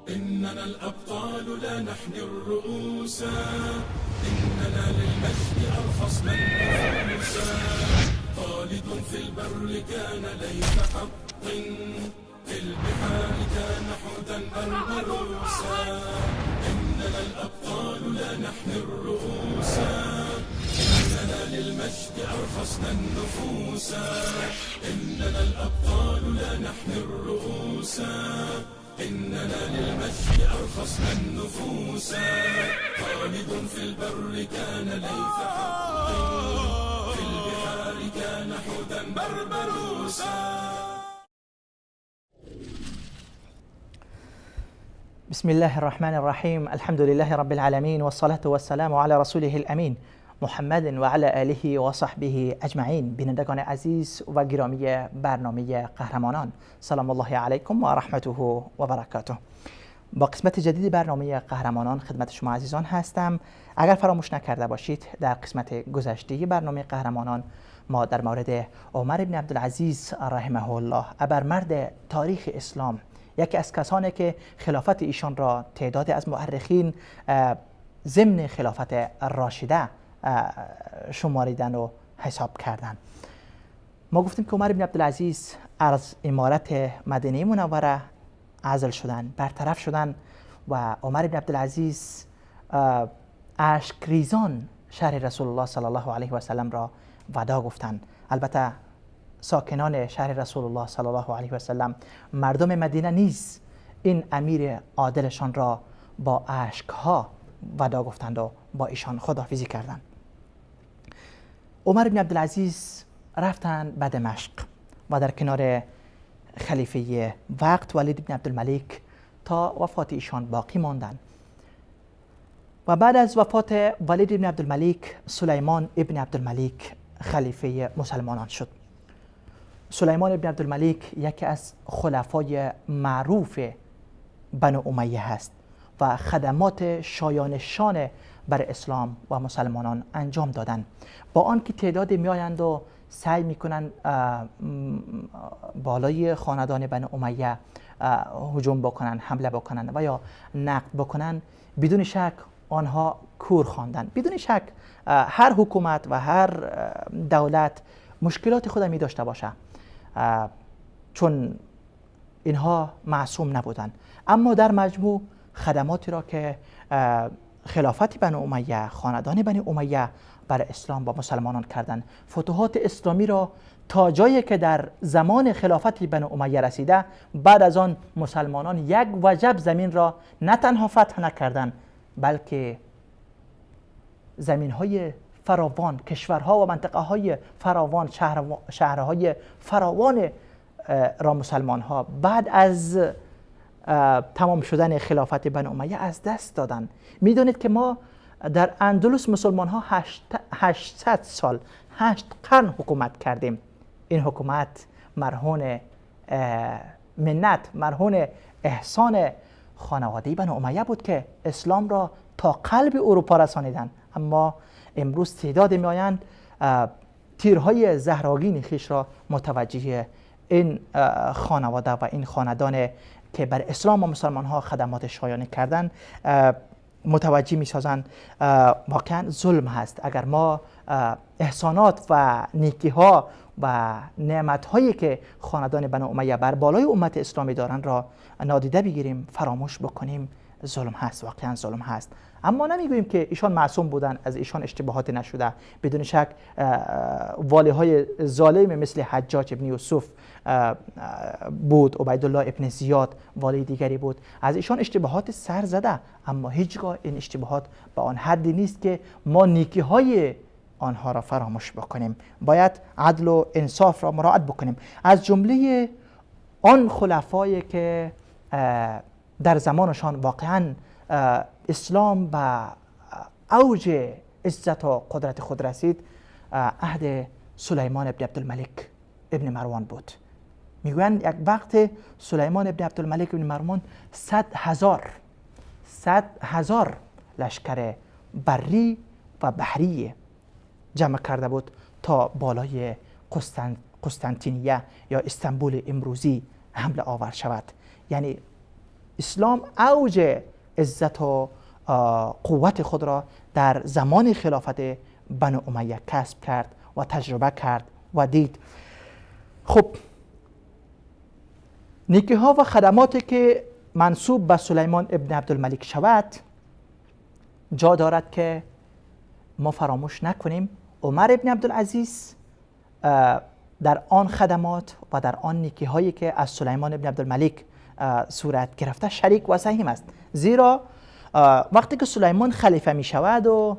إننا الأبطال لا نحني الرؤوس، إننا للمجد أرخصنا النفوس. خالد في البر كان ليث حق، في البحار كان حوتا بربروسا. إننا الأبطال لا نحني الرؤوس، إننا للمجد أرخصنا النفوس. إننا الأبطال لا نحني الرؤوس، إننا للمجد أرخصنا النفوس. خالد في البر كان ليث حق، في البحار كان حوتا بربروسا. بسم الله الرحمن الرحيم. الحمد لله رب العالمين، والصلاة والسلام على رسوله الأمين محمد وعلى آله وصحبه اجمعین. بینندگان عزیز و گرامی برنامه قهرمانان، سلام الله علیکم و رحمته و برکاته. با قسمت جدید برنامه قهرمانان خدمت شما عزیزان هستم. اگر فراموش نکرده باشید، در قسمت گذشته برنامه قهرمانان ما در مورد عمر بن عبدالعزیز رحمه الله، ابرمرد تاریخ اسلام، یکی از کسانی که خلافت ایشان را تعداد از مؤرخین ضمن خلافت راشده شماریدن و حساب کردن. ما گفتیم که عمر بن عبدالعزیز از امارت مدینه منوره عزل شدن، برطرف شدن و عمر بن عبدالعزیز اشک ریزان شهر رسول الله صلی الله علیه و سلم را ودا گفتند. البته ساکنان شهر رسول الله صلی الله علیه و سلم، مردم مدینه نیز این امیر عادلشان را با اشکها ودا گفتند و با ایشان خداحافظی کردند. عمر بن عبدالعزیز رفتند به دمشق و در کنار خلیفه وقت ولید بن عبدالملک تا وفات ایشان باقی ماندند و بعد از وفات ولید بن عبدالملک، سلیمان ابن عبدالملک خلیفه مسلمانان شد. سلیمان ابن عبدالملک یکی از خلفای معروف بنو امیه هست و خدمات شایان شان بر اسلام و مسلمانان انجام دادند. با آنکه تعداد میآیند و سعی میکنند بالای خاندان بنو امیه هجوم بکنن، حمله بکنن و یا نقد بکنن، بدون شک آنها کور خواندن. بدون شک هر حکومت و هر دولت مشکلات خود می داشته باشه، چون اینها معصوم نبودن. اما در مجموع خدماتی را که خلافت بنو امیه، خاندان بنی امیه بر اسلام با مسلمانان کردن، فتوحات اسلامی را تا جایی که در زمان خلافت بنو امیه رسیده، بعد از آن مسلمانان یک وجب زمین را نه تنها فتح نکردند، بلکه زمین های فراوان، کشورها و منطقه های فراوان، شهرهای فراوان را مسلمان ها بعد از تمام شدن خلافت بنو امیه از دست دادن. میدانید که ما در اندلس مسلمان ها 800 سال، 8 قرن حکومت کردیم. این حکومت مرهون منت، مرهون احسان خانواده بنو امیه بود که اسلام را تا قلب اروپا رسانیدن. اما امروز تعداد میآیند تیرهای زهرآگین خویش را متوجه این خانواده و این خاندان که بر اسلام و مسلمان ها خدمات شایانه کردن متوجه می سازند. واقعا ظلم هست اگر ما احسانات و نیکی ها و نعمت هایی که خاندان بنو امیه بر بالای امت اسلامی دارند را نادیده بگیریم، فراموش بکنیم. ظلم هست، واقعا ظلم هست. اما نمیگوییم که ایشان معصوم بودن، از ایشان اشتباهات نشده. بدون شک والی های ظالم مثل حجاج ابن یوسف بود، عبیدالله ابن زیاد والی دیگری بود، از ایشان اشتباهات سر زده، اما هیچگاه این اشتباهات به آن حدی نیست که ما نیکی های آنها را فراموش بکنیم. باید عدل و انصاف را مراعات بکنیم. از جمله آن خلفایی که در زمانشان واقعا اسلام به اوج عزت و قدرت خود رسید، عهد سلیمان ابن عبدالملک ابن مروان بود. میگویند یک وقت سلیمان ابن عبدالملک ابن مروان 100,000 لشکر بری و بحری جمع کرده بود تا بالای قسطنطینیه یا استانبول امروزی حمله آور شود. یعنی اسلام اوج عزت و قوت خود را در زمان خلافت بنو امیه کسب کرد و تجربه کرد و دید. خب نیکی ها و خدماتی که منسوب به سلیمان ابن عبدالملک شود جا دارد که ما فراموش نکنیم عمر ابن عبدالعزیز در آن خدمات و در آن نیکی هایی که از سلیمان ابن عبدالملک صورت گرفته شریک و سهیم است. زیرا وقتی که سلیمان خلیفه می شود و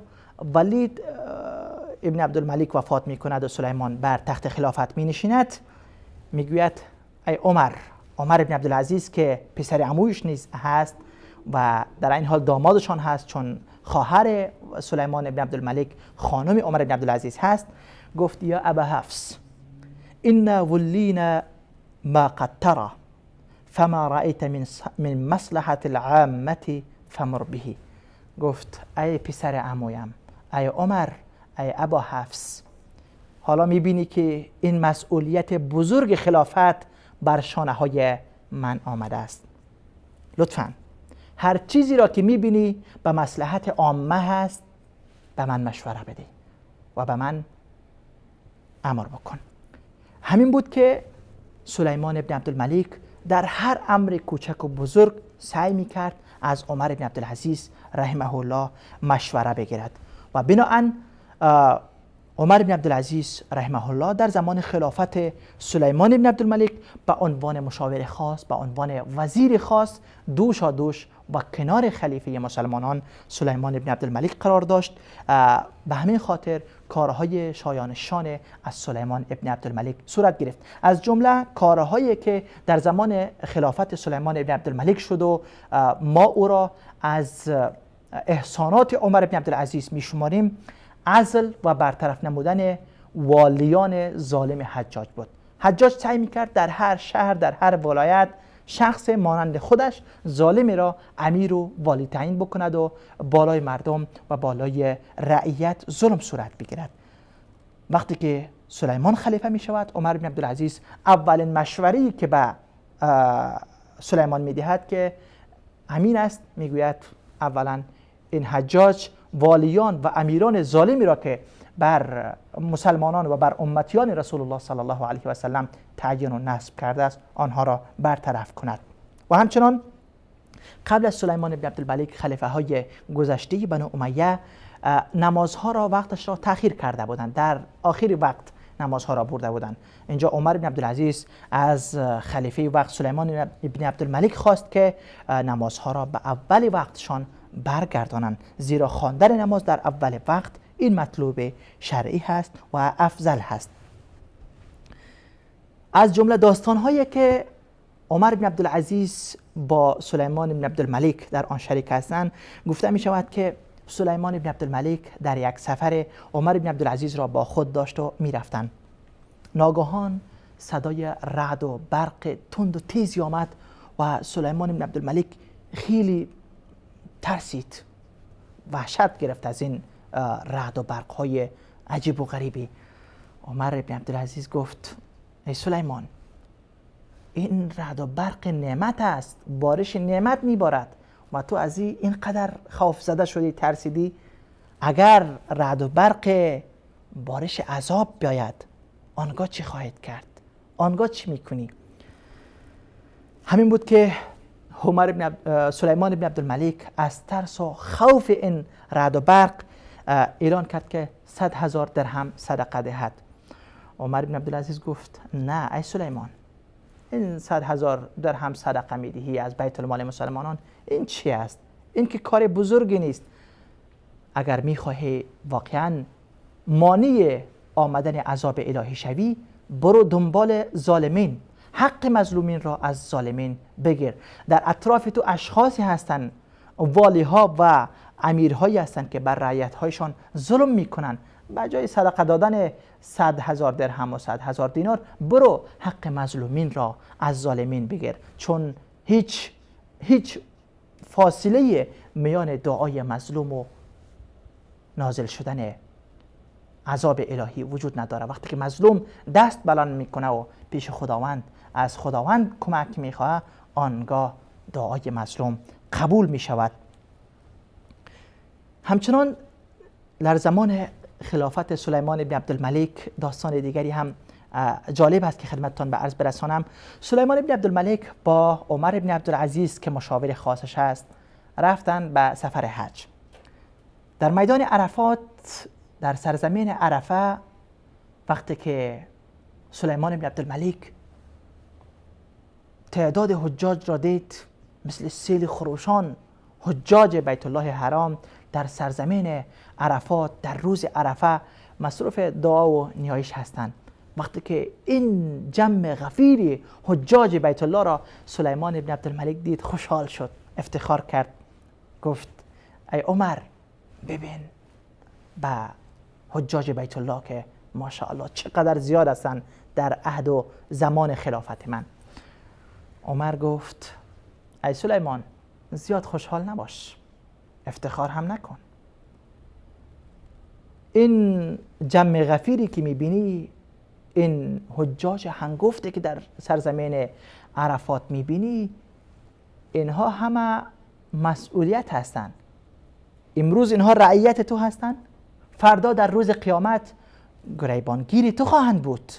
ولید ابن عبدالملک وفات می کند و سلیمان بر تخت خلافت می نشیند، می گوید ای عمر، عمر ابن عبدالعزیز که پسر عمویش نیز هست و در این حال دامادشان هست، چون خواهر سلیمان ابن عبدالملک خانم عمر ابن عبدالعزیز هست، گفت یا ابا حفص إنا ولینا ما قد ترى فما رأيت من مصلحة العامة فمر به. گفت ای پسر عمویم، ای عمر، ای ابا حفص، حالا میبینی که این مسئولیت بزرگ خلافت بر شانه های من آمده است. لطفاً هر چیزی را که میبینی به مصلحت عامه هست به من مشوره بده و به من امر بکن. همین بود که سلیمان ابن عبدالملک در هر امر کوچک و بزرگ سعی میکرد از عمر ابن عبدالعزیز رحمه الله مشوره بگیرد و بناءً عمر بن عبدالعزیز رحمه الله در زمان خلافت سلیمان بن عبدالملک به عنوان مشاور خاص، به عنوان وزیر خاص، دوشا دوش و کنار خلیفه مسلمانان سلیمان بن عبدالملک قرار داشت. به همین خاطر کارهای شایان شان از سلیمان ابن عبدالملک صورت گرفت. از جمله کارهایی که در زمان خلافت سلیمان ابن عبدالملک شد و ما او را از احسانات عمر بن عبدالعزیز میشماریم، عزل و برطرف نمودن والیان ظالم حجاج بود. حجاج سعی میکرد در هر شهر، در هر ولایت شخص مانند خودش ظالمی را امیر و والی تعیین بکند و بالای مردم و بالای رعیت ظلم صورت بگیرد. وقتی که سلیمان خلیفه می شود، عمر بن عبدالعزیز اولین مشوره‌ای که به سلیمان می دهد که همین است، میگوید اولا این حجاج والیان و امیران ظالمی را که بر مسلمانان و بر امتیان رسول الله صلی الله علیه و سلم تعیین و نصب کرده است آنها را برطرف کند. و همچنان قبل از سلیمان بن عبدالملک خلیفه های گذشته بنو امیه نمازها را وقتش را تأخیر کرده بودند، در آخر وقت نمازها را برده بودند. اینجا عمر بن عبدالعزیز از خلیفه وقت سلیمان بن عبدالملک خواست که نمازها را به اول وقتشان برگردانند، زیرا خواندن نماز در اول وقت این مطلوب شرعی هست و افضل هست. از جمله داستان‌هایی که عمر بن عبدالعزیز با سلیمان بن عبدالملک در آن شریک هستند، گفته می شود که سلیمان بن عبدالملک در یک سفر عمر بن عبدالعزیز را با خود داشت و می رفتند. ناگهان صدای رعد و برق تند و تیزی آمد و سلیمان بن عبدالملک خیلی ترسید، وحشت گرفت از این رعد و برق‌های عجیب و غریبی. عمر بن عبدالعزیز گفت ای سلیمان، این رعد و برق نعمت است، بارش نعمت میبارد و تو از این قدر خوف زده شدی، ترسیدی. اگر رعد و برق بارش عذاب بیاید آنگاه چی خواهید کرد؟ آنگاه چی میکنی؟ همین بود که سلیمان بن عبدالملک از ترس و خوف این رعد و برق اعلان کرد که 100,000 درهم صدقه دهد. عمر بن عبدالعزیز گفت نه ای سلیمان، این 100,000 درهم صدقه میدهی از بیت المال مسلمانان، این چی است؟ این که کار بزرگی نیست. اگر میخواهی واقعا مانع آمدن عذاب الهی شوی، برو دنبال ظالمین، حق مظلومین را از ظالمین بگیر. در اطراف تو اشخاصی هستند، والی ها و امیرهایی هستند که بر رعیت هایشان ظلم میکنند. به جای صدقه دادن 100,000 درهم و 100,000 دینار، برو حق مظلومین را از ظالمین بگیر، چون هیچ فاصله میان دعای مظلوم و نازل شدن عذاب الهی وجود نداره. وقتی که مظلوم دست بلند میکنه و پیش خداوند از خداوند کمک میخواه، آنگاه دعای مظلوم قبول می شود. همچنان در زمان خلافت سلیمان بن عبدالملک داستان دیگری هم جالب است که خدمتتان به عرض برسانم. سلیمان بن عبدالملک با عمر بن عبدالعزیز که مشاور خاصش است رفتن به سفر حج. در میدان عرفات، در سرزمین عرفه، وقتی که سلیمان بن عبدالملک تعداد حجاج را دید، مثل سیل خروشان حجاج بیت الله حرام در سرزمین عرفات در روز عرفه مصروف دعا و نیایش هستند. وقتی که این جمع غفیری حجاج بیت الله را سلیمان بن عبدالملک دید، خوشحال شد، افتخار کرد، گفت ای عمر، ببین به حجاج بیت الله که ماشاءالله چقدر زیاد هستند در عهد و زمان خلافت من. عمر گفت ای سلیمان، زیاد خوشحال نباش، افتخار هم نکن. این جمع غفیری که میبینی، این حجاج هنگفته که در سرزمین عرفات میبینی، اینها همه مسئولیت هستند. امروز اینها رعیت تو هستند، فردا در روز قیامت گریبانگیر تو خواهند بود.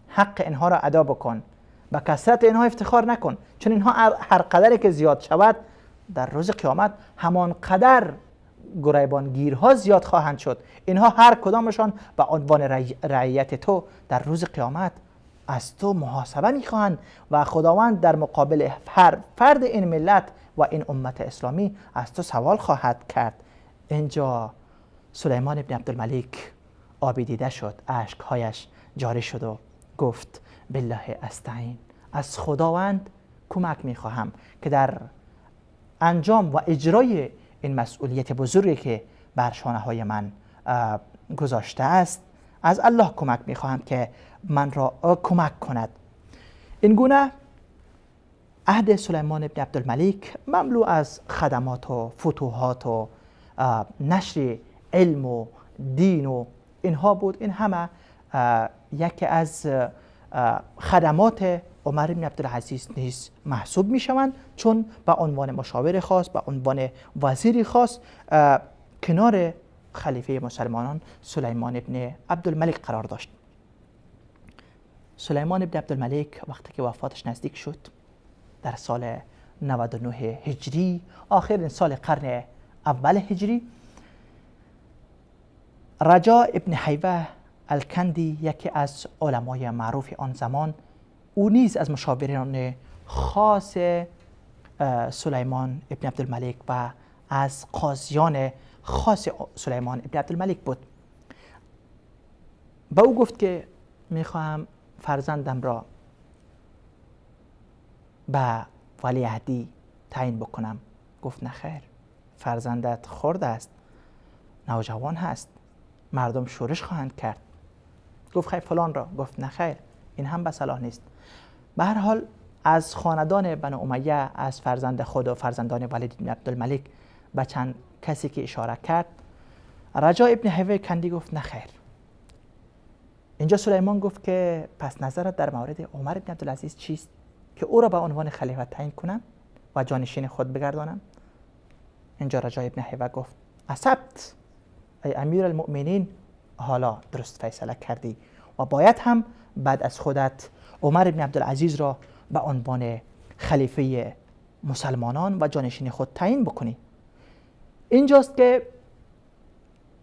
حق اینها را ادا بکن، به کثرت اینها افتخار نکن، چون اینها هر قدری که زیاد شود در روز قیامت همان قدر گریبانگیرها زیاد خواهند شد. اینها هر کدامشان به عنوان رعیت تو در روز قیامت از تو محاسبه میخواهند و خداوند در مقابل هر فرد این ملت و این امت اسلامی از تو سوال خواهد کرد. اینجا سلیمان بن عبدالملک آبی دیده شد، اشکهایش جاری شد و گفت بالله استعین، از خداوند کمک میخواهم که در انجام و اجرای این مسئولیت بزرگی که بر شانه های من گذاشته است، از الله کمک میخواهم که من را کمک کند. این گونه عهد سلیمان بن عبدالملک مملو از خدمات و فتوحات و نشر علم و دین و اینها بود. این همه یکی از خدمات عمر بن عبدالعزیز نیز محسوب می شوند، چون به عنوان مشاور خاص، به عنوان وزیر خاص کنار خلیفه مسلمانان سلیمان بن عبدالملک قرار داشت. سلیمان بن عبدالملک وقتی که وفاتش نزدیک شد در سال 99 هجری، آخرین سال قرن اول هجری، رجا ابن حیوه الکندی یکی از علمای معروف آن زمان، او نیز از مشاوران خاص سلیمان ابن عبدالملک و از قاضیان خاص سلیمان ابن عبدالملک بود. به او گفت که میخواهم فرزندم را به ولیعهدی تعیین بکنم. گفت نخیر، فرزندت خرد است، نوجوان هست، مردم شورش خواهند کرد. گفت خیر فلان را. گفت نخیر، این هم به صلاح نیست. به هر حال از خاندان بنو امیه، از فرزند خود و فرزندان ولید بن عبدالملک به چند کسی که اشاره کرد، رجا ابن حیوه کندی گفت نخیر. اینجا سلیمان گفت که پس نظرت در مورد عمر بن عبدالعزیز چیست که او را به عنوان خلیفه تعیین کنم و جانشین خود بگردانم؟ اینجا رجا ابن حیوه گفت اصبت ای امیر المؤمنین، حالا درست فیصله کردی و باید هم بعد از خودت عمر بن عبدالعزیز را به عنوان خلیفه مسلمانان و جانشین خود تعیین بکنی. اینجاست که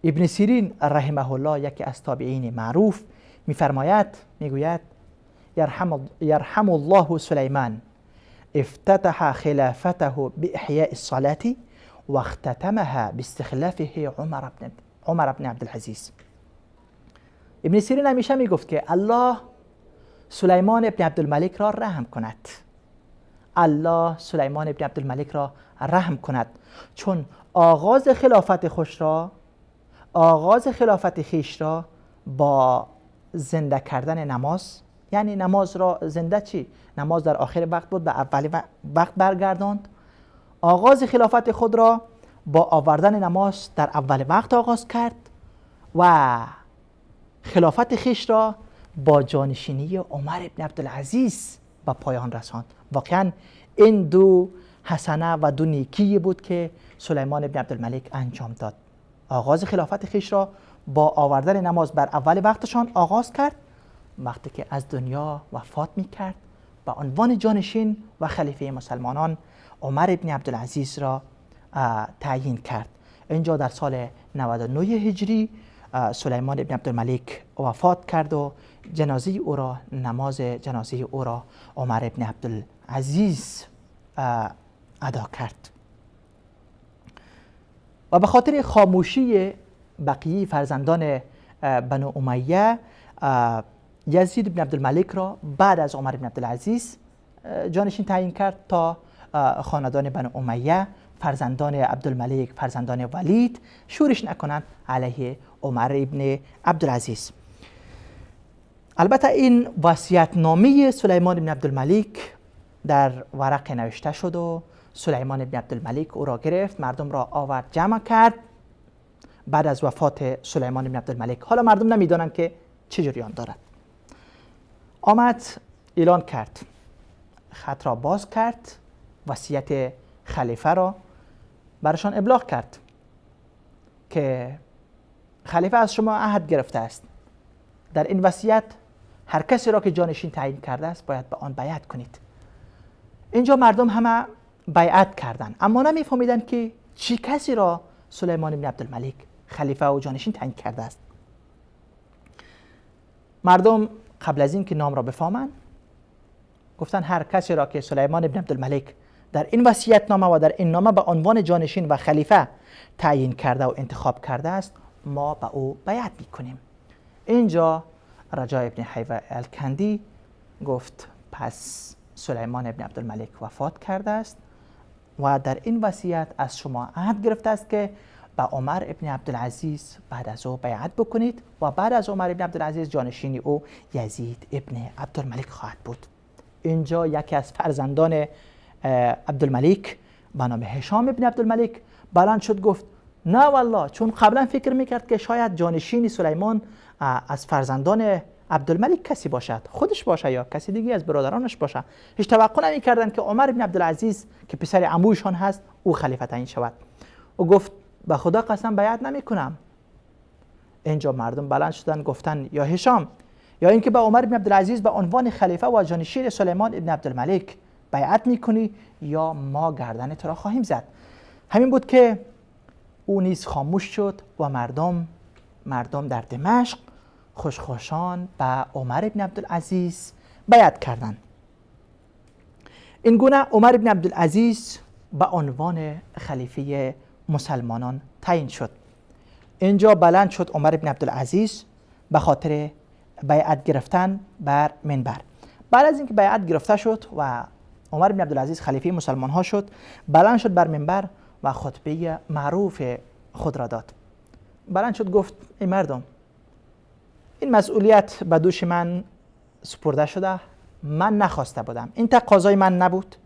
ابن سیرین رحمه الله، یکی از تابعین معروف، میفرماید، میگوید یرحم الله سلیمان افتتح خلافته بإحیاء الصلاة واختتمها باستخلافه عمر بن عبدالعزیز. ابن سیرین همیشه میگفت که الله سلیمان ابن عبدالملک را رحم کند، الله سلیمان ابن عبدالملک را رحم کند، چون آغاز خلافت خوش را، آغاز خلافت خیش را با زنده کردن نماز، یعنی نماز را زنده چی؟ نماز در آخر وقت بود، به اول وقت برگرداند. آغاز خلافت خود را با آوردن نماز در اول وقت آغاز کرد و خلافت خیش را با جانشینی عمر ابن عبدالعزیز به پایان رساند. واقعا این دو حسنه و دو نیکی بود که سلیمان ابن عبدالملک انجام داد. آغاز خلافت خویش را با آوردن نماز بر اول وقتشان آغاز کرد. وقتی که از دنیا وفات می کرد به عنوان جانشین و خلیفه مسلمانان عمر ابن عبدالعزیز را تعیین کرد. اینجا در سال 99 هجری سلیمان ابن عبدالملک وفات کرد و جنازه او را، نماز جنازه او را عمر ابن عبدالعزیز ادا کرد. و به خاطر خاموشی بقیه فرزندان بنو امیه، یزید ابن عبدالملک را بعد از عمر ابن عبدالعزیز جانشین تعیین کرد تا خاندان بنو امیه، فرزندان عبدالملک، فرزندان ولید شورش نکنند علیه عمر ابن عبدالعزیز. البته این وصیت‌نامه سلیمان ابن عبدالملک در ورق نوشته شد و سلیمان ابن عبدالملک او را گرفت، مردم را آورد جمع کرد بعد از وفات سلیمان ابن عبدالملک. حالا مردم نمیدانند که چه جریان دارد. آمد اعلان کرد، خط را باز کرد، وصیت خلیفه را برشان ابلاغ کرد که خلیفه از شما عهد گرفته است، در این وصیت هر کسی را که جانشین تعیین کرده است باید به آن بیعت کنید. اینجا مردم همه بیعت کردند، اما نمیفهمیدند که چی کسی را سلیمان بن عبدالملک خلیفه و جانشین تعیین کرده است. مردم قبل از اینکه نام را بفهمند گفتن هر کسی را که سلیمان بن عبدالملک در این وصیت نامه و در این نامه به عنوان جانشین و خلیفه تعیین کرده و انتخاب کرده است ما به او بیعت میکنیم. اینجا رجاء ابن حیوه الکندی گفت پس سلیمان ابن عبدالملک وفات کرده است و در این وصیت از شما عهد گرفته است که به عمر ابن عبدالعزیز بعد از او بیعت بکنید و بعد از عمر ابن عبدالعزیز جانشین او یزید ابن عبدالملک خواهد بود. اینجا یکی از فرزندان عبدالملک به نام هشام ابن عبدالملک بلند شد گفت نه والله، چون قبلا فکر میکرد که شاید جانشین سلیمان از فرزندان عبدالملک کسی باشد، خودش باشه یا کسی دیگه از برادرانش باشه. هیچ توقع نمیکردند که عمر ابن عبدالعزیز که پسر عمویشان هست او خلیفه تعیین شود. او گفت به خدا قسم بیعت نمیکنم. اینجا مردم بلند شدن گفتن یا هشام یا اینکه به عمر ابن عبدالعزیز به عنوان خلیفه و جانشین سلیمان ابن عبدالملک بیعت میکنی یا ما گردن تو را خواهیم زد. همین بود که او نیز خاموش شد و مردم در دمشق خوشخوشان به عمر ابن عبدالعزیز بیعت کردند. این گونه عمر ابن عبدالعزیز به عنوان خلیفه مسلمانان تعیین شد. اینجا بلند شد عمر ابن عبدالعزیز به خاطر بیعت گرفتن بر منبر. بعد از اینکه بیعت گرفته شد و عمر بن عبدالعزیز خلیفه مسلمان ها شد، بلند شد بر منبر و خطبه معروف خود را داد. بلند شد گفت ای مردم، این مسئولیت به دوش من سپرده شده، من نخواسته بودم، این تقاضای من نبود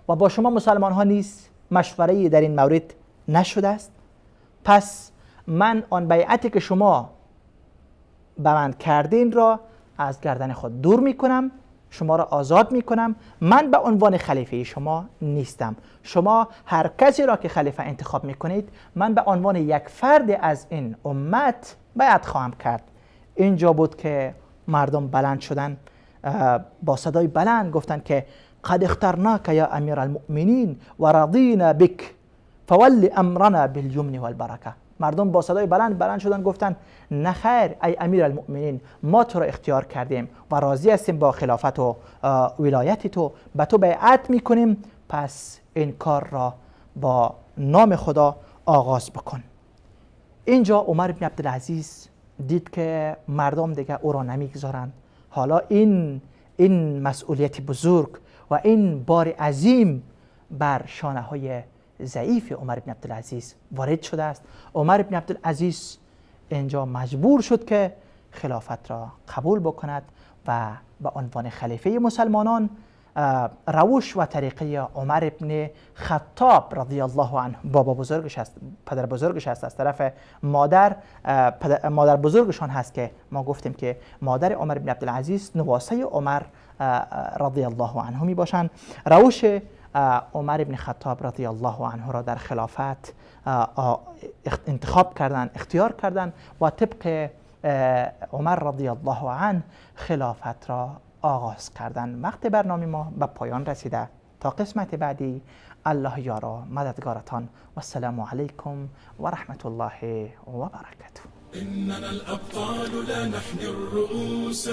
و با شما مسلمان ها نیز مشوره در این مورد نشده است. پس من آن بیعتی که شما به من کردین را از گردن خود دور میکنم، شما را آزاد میکنم، من به عنوان خلیفه شما نیستم. شما هر کسی را که خلیفه انتخاب میکنید من به عنوان یک فرد از این امت بیعت خواهم کرد. اینجا بود که مردم بلند شدن، با صدای بلند گفتند که قد اخترناک یا امیر المؤمنین و رضینا بک فول امرنا بالیمن والبرکه. مردم با صدای بلند بلند شدن گفتن نه خیر ای امیر المؤمنین، ما تو را اختیار کردیم و راضی هستیم با خلافت و ولایت تو، به تو بیعت میکنیم، پس این کار را با نام خدا آغاز بکن. اینجا عمر بن عبدالعزیز دید که مردم دیگه او را نمیگذارند. حالا این مسئولیت بزرگ و این بار عظیم بر شانه های ضعیف عمر بن عبدالعزیز وارد شده است. عمر بن عبدالعزیز اینجا مجبور شد که خلافت را قبول بکند و به عنوان خلیفه مسلمانان روش و طریقه عمر بن خطاب رضی الله عنه، بابا بزرگش است، پدر بزرگش است، از طرف مادر، مادر بزرگشان هست که ما گفتیم که مادر عمر بن عبدالعزیز نواسه عمر رضی الله عنه می باشند. روش عمر ابن خطاب رضی الله عنه را در خلافت انتخاب کردند، اختیار کردند و طبق عمر رضی الله عنه خلافت را آغاز کردند. وقت برنامه ما به پایان رسیده. تا قسمت بعدی الله یارا مددگارتان و السلام علیکم و رحمت الله و برکاته. إننا الأبطال لا نحني الرؤوس،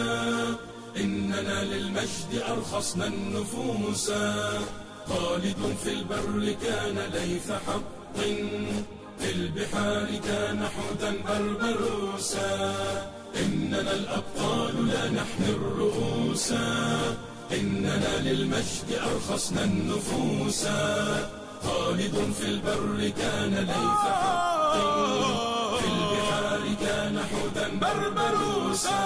إننا للمجد أرخصنا النفوس. خالد في البر كان ليث حق، في البحار كان حوتا بربروسا. إننا الأبطال لا نحني الرؤوس، إننا للمجد أرخصنا النفوس. خالد في البر كان ليث حق، في البحار كان حوتا بربروسا.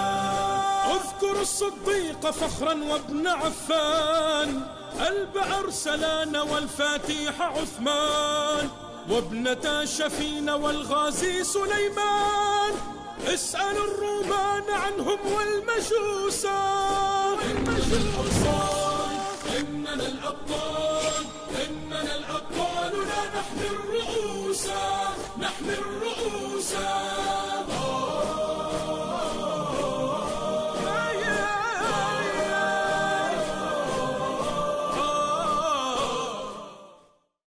اذكر الصديق فخرا وابن عفان، ألب أرسلان والفاتح عثمان، وابنة شفين والغازي سليمان. اسأل الرومان عنهم والمجوسا. إننا الأبطال، إننا الأبطال لا نحمي الرؤوس، نحمي الرؤوس.